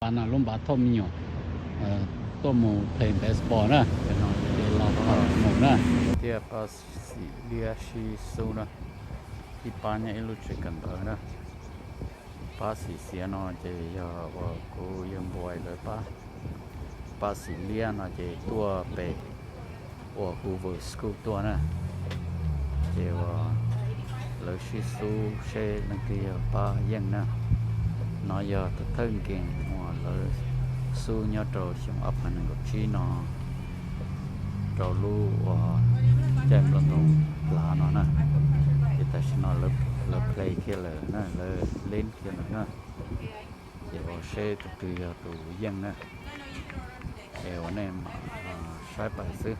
Pab no lub npav thauj me nyuam tuaj mus play baseball na, ces no ces los mus na. Thiab Pab Xim Liab sib xub na, ib pab nyob ib lub tsev kawm ntawv na. Pab Xim Xiav no ces yog uas kuv yawg npua lawv pab. Pab Xim Liab no ces tuaj pem uas Hoover School tuaj na. Ces uas lawv sib xub seb leej twg yog Pab Yeej na. No yog tus thawj nkees uas lawv xub nyob rau xyoo ob phav nees nkaum tsib no rau lub uas caij nplooj ntoos plav no na. Ces tam sim no lawv play kiag lawm na, lawv leeb kiag lawm na. Ces uas seb tus twg yog tus yeej na. Es uas nej saib pais xwb.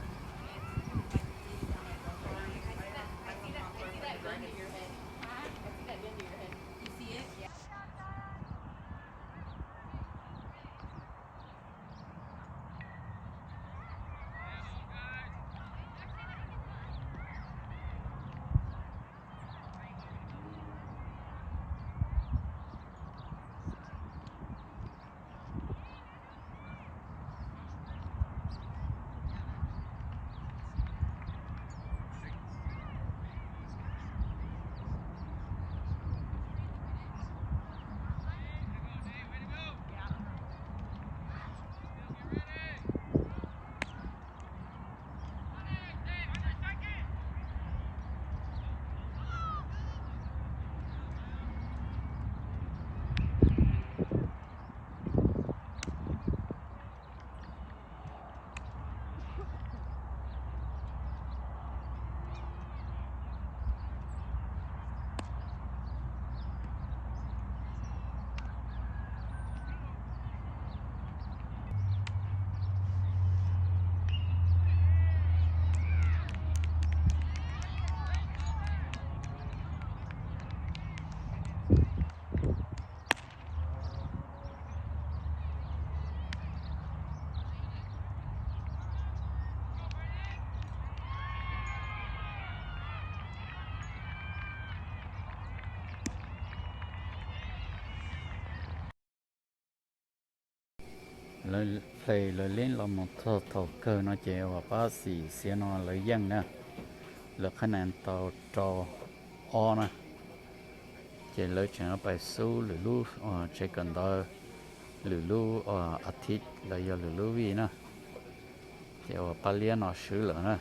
Lawv play lawv leeb los mus txog thaum kawg no ces uas Pab Xim Xiav no lawv yeej na, lawv qhab nees tau rau ob na. Ces lawv tseem pais xub lwm lub tsev kawm ntawv, lwm lub a thiv los yog lwm lub vij na. Ces uas Pab Liab no swb lawm na.